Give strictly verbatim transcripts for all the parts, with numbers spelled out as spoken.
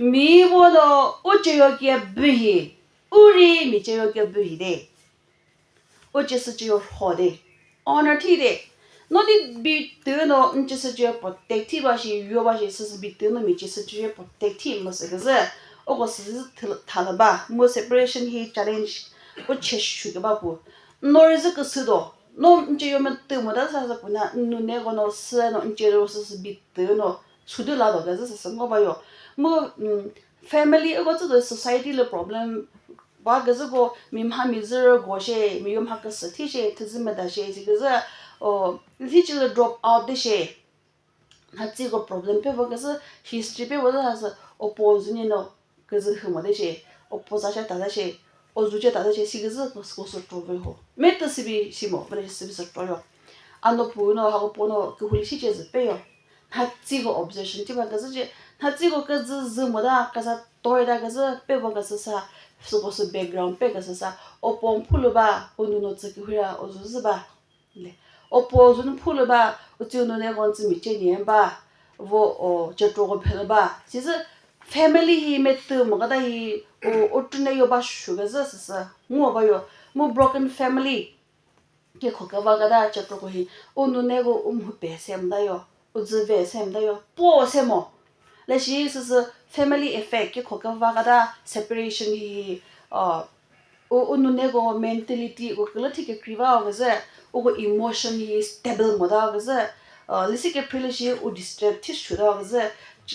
Mi vo no u ceyo ke bühi, u ri mi ceyo ke bühi de. U cesü ceyo rho de. Honor thi de. No di bi tü no n cesü ceyo protect thi ba shi, yo ba shi, süsü bi tü no mi cesü ceyo protect thi mo sü küzü. Oko süsü thalü ba. Mu separation hi challenge u che shu ke ba pu. No ri zü küsü do. No n ceyo me tü mo da sa sa pu na, n nune ko no sü no n ceyo süsü bi tü no. Sudü la do küzü süsü ngo ba yo. Mu, mm, family oko tsü do society le problem ba küzü ko mi mha mi zü rü go she, mi yo mha küsü thi she, thüzü meda she, si küzü, o, thi chilü drop out de she. Mha tsü ko problem pe ba küzü history pe ba da sa, opo zü ni no, küzü hü mo de she, opo za she ta da she, o zu che ta da she, si küzü ko, ko sü tro ve ho. Me tü si bi si mo, ba le si bi sü tro yo. Ano pu no, ha ko po no, kühuli shi che zü pe yo. Mha tsü ko observation thi ba küzü che, mha tsü ko küzü zü mo da, küza toi da küzü pe ba küzü sa, süko sü background pe küzü sa, opo phulü ba, o nu no tsü kühura, o zu zü ba. Le, opo zu nu phulü ba, u tsü nune ko n tsü mi che nye ba, vo o cetro ko phelü ba. Si zü family hi me tü mo küta hi, o, o tüne yo ba shu küzü süsü, ngo ba yo, mu broken family. Kekho küva küta cetro ko hi, u nune ko u mhu pe se mda yo, u zü ve se mda yo, po se mo. Le shi süsü family effect kekho küva küta separation hi, uh, u, u nune ko mentality ko külü thi kekri va o küzü, u ko emotion hi stable mo da o küzü, uh, lesi kekri lü shi u distract thi shu da o küzü,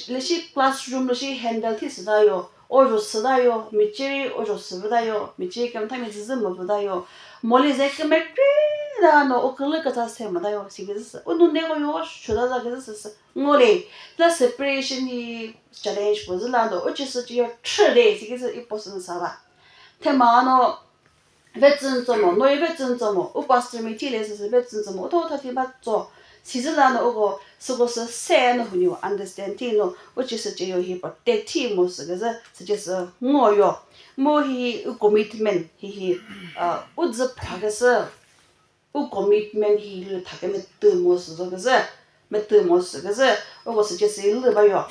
lesi classroom lü shi handle thi sü da yo, o zho sü da yo, mi ceri o zho sü vü da yo, mi ceri kümütha mi zü zü mü vü da yo. Moli ze kümekre da no, o külü kütsa se mü da yo, si küzü sü. O nune ko yo shu da za küzü sü sü. Ngo le, la separation hi challenge ko zü la no, o cesü ceyo thü de, si küzü i po sü sa ba. Thüma no, vetsün tso mo, noi vetsün tso mo, u pastor mi thi le süsü vetsün tso mo, utho utho thi ba tso. Sizü la no uko, süko sü se no hunyo understand thi no, u cesü ceyo hi protect thi mo sü küzü, sü cesü ngo yo. Mo hi u commitment hi hi, uh, u zü phra küsü, u commitment hi lü tha kümütü mo sü zo küzü, mütü mo sü küzü, uko sü cesü lü ba yo.